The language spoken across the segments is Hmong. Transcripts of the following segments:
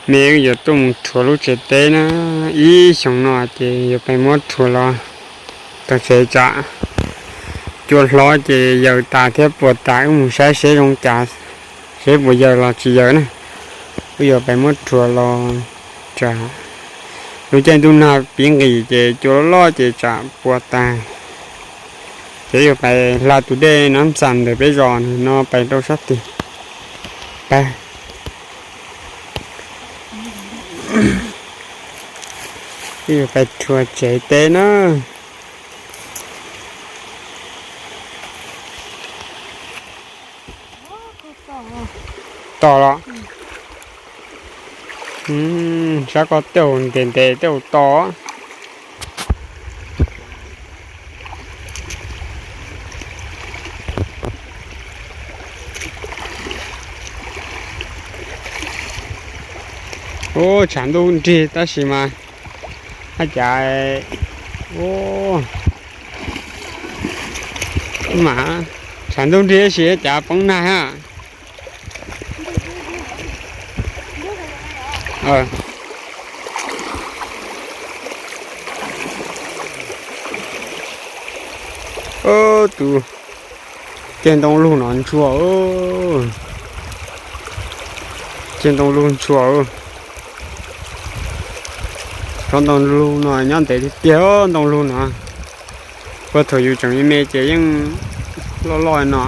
Me wb yuav tuaj mus rhuav lub tsev teb na, ib xyoos no ces yuav pais muab rhuav los tag tsev tsam cua hlob ces yaws tas thiab puas tas, wb mus saib seb zoo cas, seb puas yaws los tsis yaws na. Wb yuav pais muab rhuav los tsam lub caij ntuj nag pib nqis ces cua loj loj ces tsam puas tas. Ces yuav pais hla tus dej Nab Xas ntawm peb zos no pais rau sab tid. Pab, wb yuav pais rhuav tsev teb na. To los? Sab ko tej zaum ntev ntev tej zaum to. Ub, tshav ntuj nrig tab sis mas haj cas, ub, mas tshav ntuj nrig tab sis haj cas poob nag ha. Tus ceg ntoo lug no ntshua, ceg ntoo lug ntshua. Tsob ntoo lug no nyob ntev tiag tiag, ntoo lug no. Puag thaum yus tseem me me ces yeej loj loj no,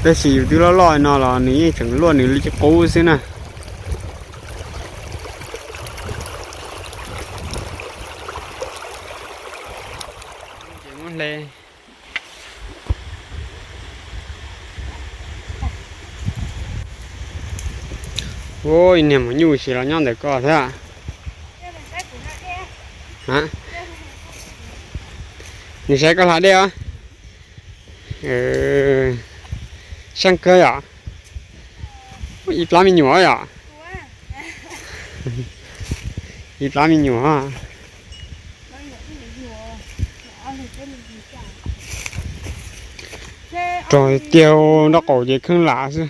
tab sis yus twb loj loj no los nws yeej tseem luaj nws li qub xwb na. Ua, niag maum nyuj sis los nyob ntawm ko thiab. Nws saib koj hla dej os. Seej kawg yom. Ib plab me nyuam yom. Ib plab me nyuam. Rog tiag tiag, nraub qaum ces kheej lam xwb.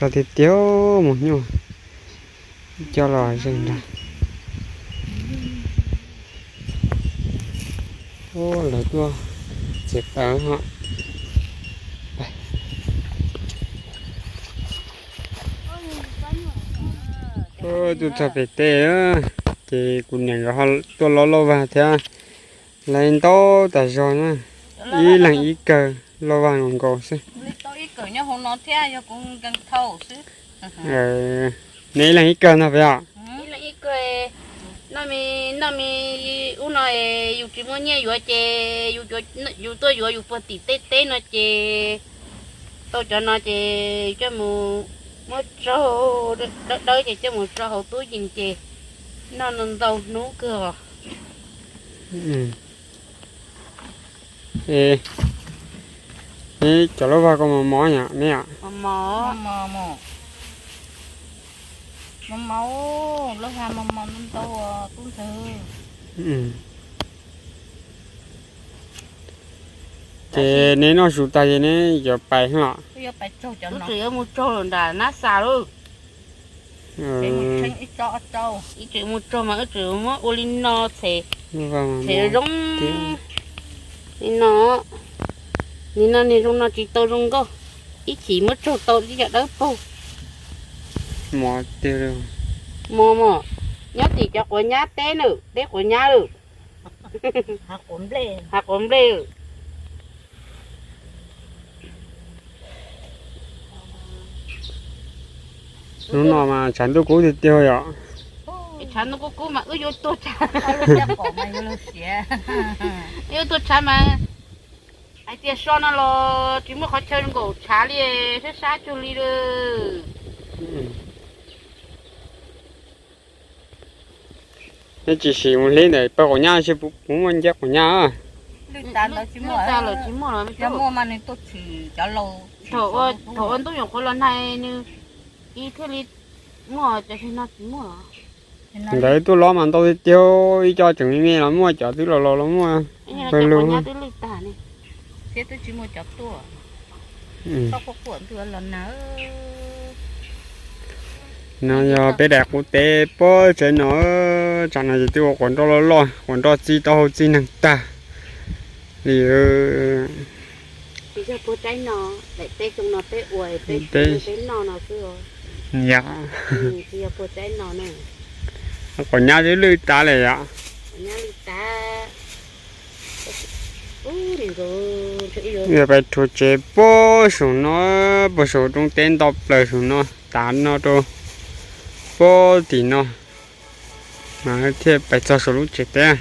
Rog tiag tiag, maum nyuj. Coj los zeeg nrag. Lawv tuaj txiav taws ho. Tuaj txog pem teb, ces kuv niam nkawd ho tuaj lov lauj vag thiab. Lawv ntau tas zog na, ib leeg ib kawg, lauj vag nkaus nkaus xwb. Neb ib leeg ib kawg ntag puas yog? Noj me, noj me, ub no yus tsis muaj nyiaj yuav ces yus tuaj yuav yus puag tim tej teb no ces tau cov no ces coj mus muab tsaug dawb dawb ces coj mus tso hauv tub yees ces noj ntau hnub kawg os. Cov lauj vag ko mos mos yom neb yom? Mos mos, lauj vag mos mos ntau ntau tub ntxawg. Ces neb noj su tag ces neb yuav pais los? Wb tseem yuav mus tsaug lawm nram Nab Xas lauj. Wb tseem mus tsaug mas wb tseem muab ua li no txhem, txhem zoo li no. Nim no niag zoo no tsis tau zoo nkauj, ib chim muab tsaug tau ib co dawb paug. Mos mos, nyob tim cov quav nyab teb na, teb quav nyab lawm. Hav quav nplej. Hnub no mas tshav ntuj kub tiag tiag yom. Tshav ntuj kub kub mas wb yuav tuag tshav. Wb yuav tuag tshav mas hais tias so no los tsis muaj qhov chaw nkaum tshav li, sab sab cuag li lawm. Neb tsis sim mus hleb ntawm pawg quav nyab seb puas muaj nceb quav nyab. Lwj tas lawm tsis muaj, thaum ua ntub yoom qhuav los nag nws thiaj li muaj, cov no tsis muaj. Ntawd tuaj lob mas ntau tiag tiag, ib co tseem me me los muaj, cov twb laus laus los muaj. Pawg lug. Thiab twb tsis muaj cov tuaj. Toj quaj quaj ntua los nag. No yog peb daim qub teb pem tsev no, tsam no ces twb ua quav nroj loj loj, quav nroj txij taub hau txij neeg tag li. Yog, quav nyab twb lwj tas li yom. Yog pais rhuav tsev pem saum no, pem saum roob teb nto plaws saum no, tav no rau pem tim no, mas thiaj pais txog saum lub tsev teb.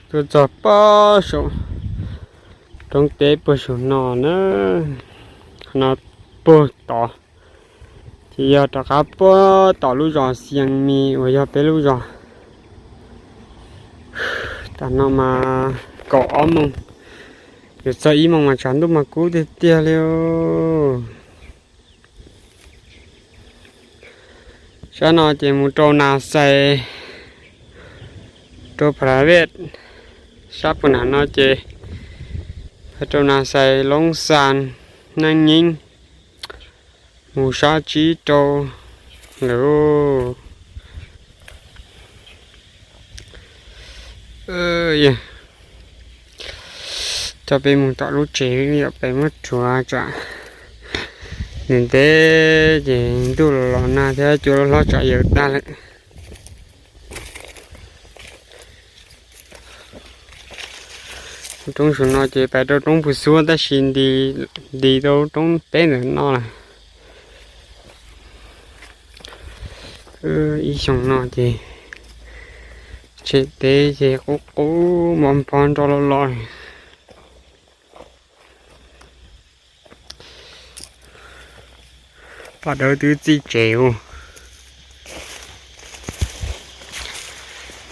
Tuaj txog pem saum roob teb pem saum no na, no pem tod, ces yog rov qab pem tom lub zos Xias Mis uas yog peb lub zos. Tam no mas kaum ob moos, yuav txog ib moos mas tshav ntuj mas kub tiag tiag li. Sab no ces mus rau Nas Xais, rau Phav Vaj, sab puag nram no ces rau Nas Xais, Loob Xas, Neej Nyeeb, mus sab tsib rau lawm. Coj peb mus tom lub tsev yom, peb muab rhuav tsam ntev ntev ces ntuj los los nag thiab cua los hlob tsam yawm tag lawm. Roob saum no ces pais rau roob Phu Xuab tab sis nti, nti rau roob teb ntawm no lawm. Ib xyoos no ces tsev teb ces qub qub npo npo nroj loj loj li. Pom dawb twb txij tsev ua.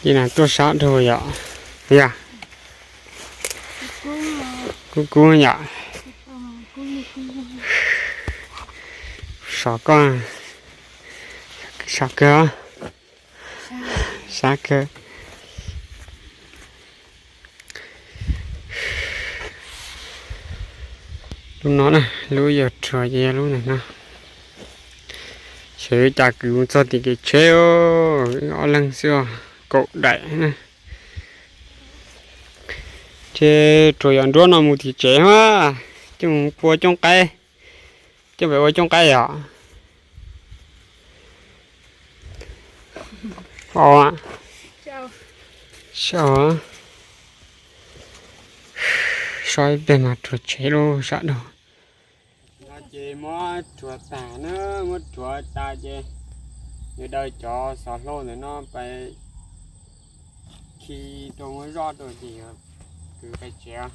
Ces na tuaj sab dhau yom. Yog, kub kub yom. Sov koj, sov kawg, sab kawg. Lub no na, lub yuav rhuav ces yog lub ntawm no. Xyov yuav cas kwv mus txog tim kev tsheb, ob leeg xwb, kaum daim na. Ces rhuav yam nruab no mus tim tsev mas, coj mus pua cooj qaib, coj pem ua cooj qaib yom. Os, so ib pliag mas rhuav tsev lub sab dhau. No ces muab rhuav tag na, muab rhuav tas ces yuav daws cov xov hlau ntawm no pais khi rau muab zoj rau ces yuav kwv pais tsev.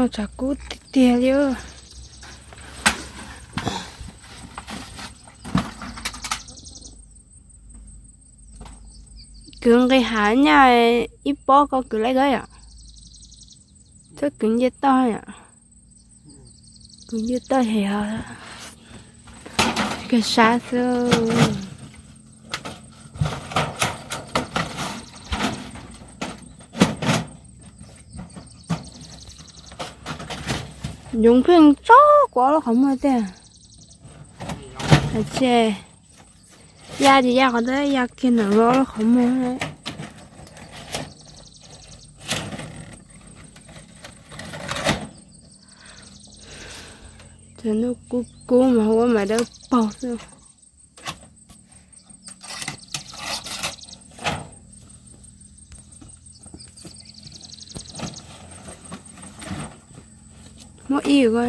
Tshav kub tiag tiag li. Kwv nqis hav nyaj ib pob ko kwv laib ko yom. Txhob kwv nce toj yom. Kwv nce toj ces kawg sab xwb. Yoov pheej tso kuv ob lub qhov muag tiag. Ces ya ces ya qhov ntawd, ya kiag ntawm ob lub qhov muag. Ces ntuj kub kub mas ua mas dawb paug xwb. Muab ib ko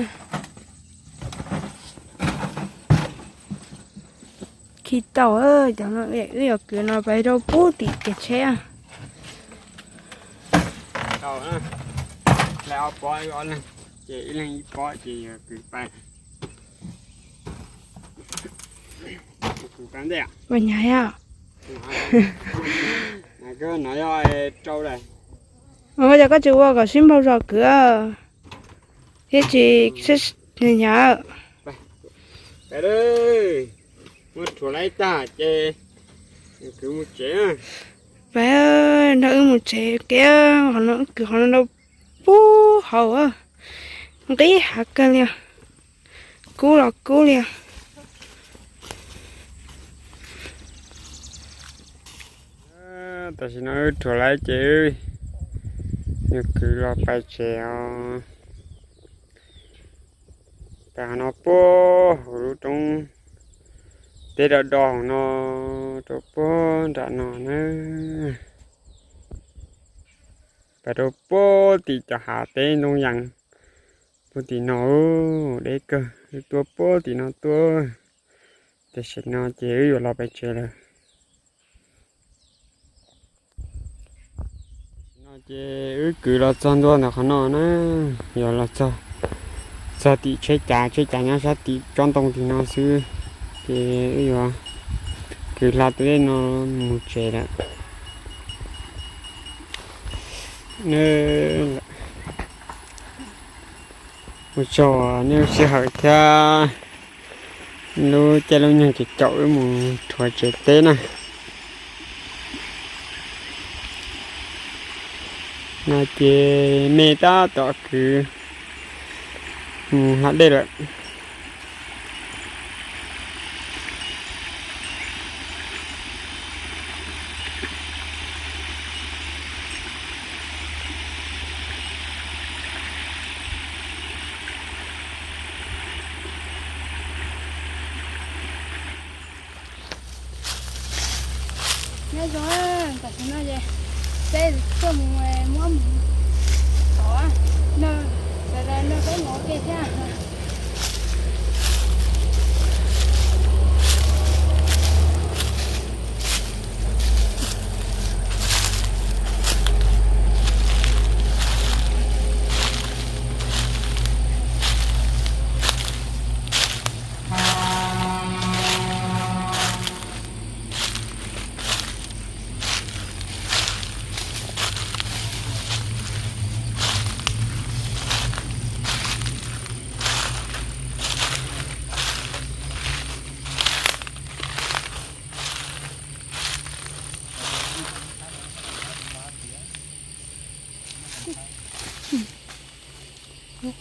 khi tau, cov no wb yuav kwv no pais rau pub tim kev tsheb. Tau, lawv ob pob, ob leeg, ces ib leeg ib pob ces yog kwv pais. Ua nyab yom. Koj yog koj tsis ua kom sib npaug zog kwv thiab tsis hnyav. Muab rhuav laib tag ces kwv mus tsev. Pab, nrog wb mus tsev kev, qhov no kwv qhov no rau pub hauv, nqis hav kawg li, kub los kub li. Tam sim no wb rhuav laib ces wb yuav kwv los pais tsev os. Pais qhov no puag hauv lub roob teb do do no rau puag nram no na. Pais rau puag tim cov hav teb ntoo yees puag tim no, deb kawg, tuaj puag tim no tuaj. Tam sim no ces wb yuav los pais tsev lawm. No ces wb kwv los txog ntua ntawm qhov no na, yog los txog, txog tim tsheb cav, tsheb cav nyob sab tim tsob ntoo tim no xwb, ces wb yuav kwv hla tus dej no mus tsev lawm. Ua tsaug nej lub sij hawm thiab lub caij lub nyoog ces caum wb mus rhuav tsev teb na. No ces me tab tom kwv mus hla dej lawm. Nyob zoo, tam sim no ces peb tuaj mus muab mus tov, sawv daws nrog peb mus ua ke thiab.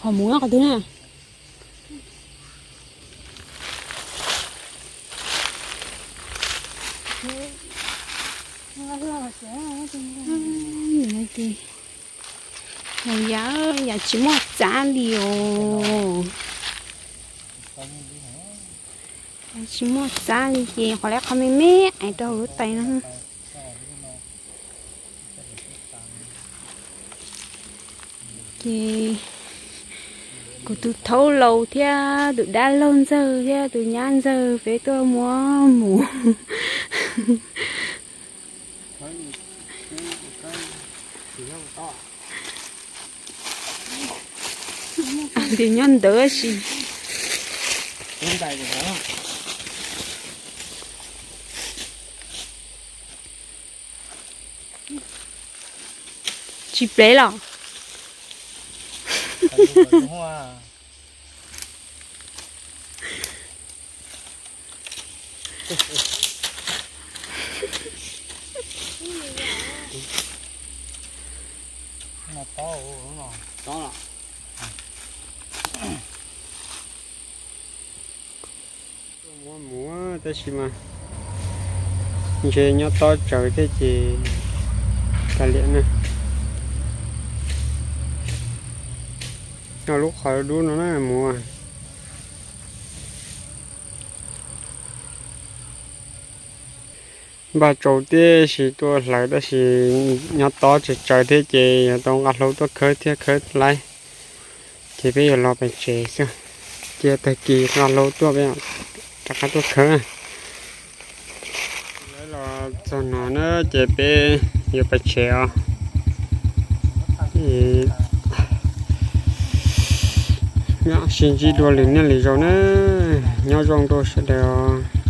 Qhov muag qhov twg na? Yam, yam tsis muaj txav li os. Tsis muaj txav li ces qhov lawv qhov me me ais rau hauv lub tais no. Ces kuv tus thaub laus thiab tus dab laug ntxawg thiab tus nyab ntxawg peb tuaj muab mus. Ces nyob ntawd si. Tsis plev los? Muab mus tab sis mas ntshe nyob tob tsawv thiab ces kav liam na. Nyob lub qhov dub no na mus. Npaj tsaus tiam sis tuaj hlawv tab sis nyob tob tsawv tsawv thiab ces yuav tau nqa hlau tuaj khawb thiab khawb laib. Ces peb yuav los pem tsev xwb, cia tag kis nqa hlau tuaj peb rov qab tuaj khawb. Lawv los txog no na ces peb yuav pem tsev os. Sib ntsib dua lwm niaj lwm zaus na, nyob zoo rau sawv daws os.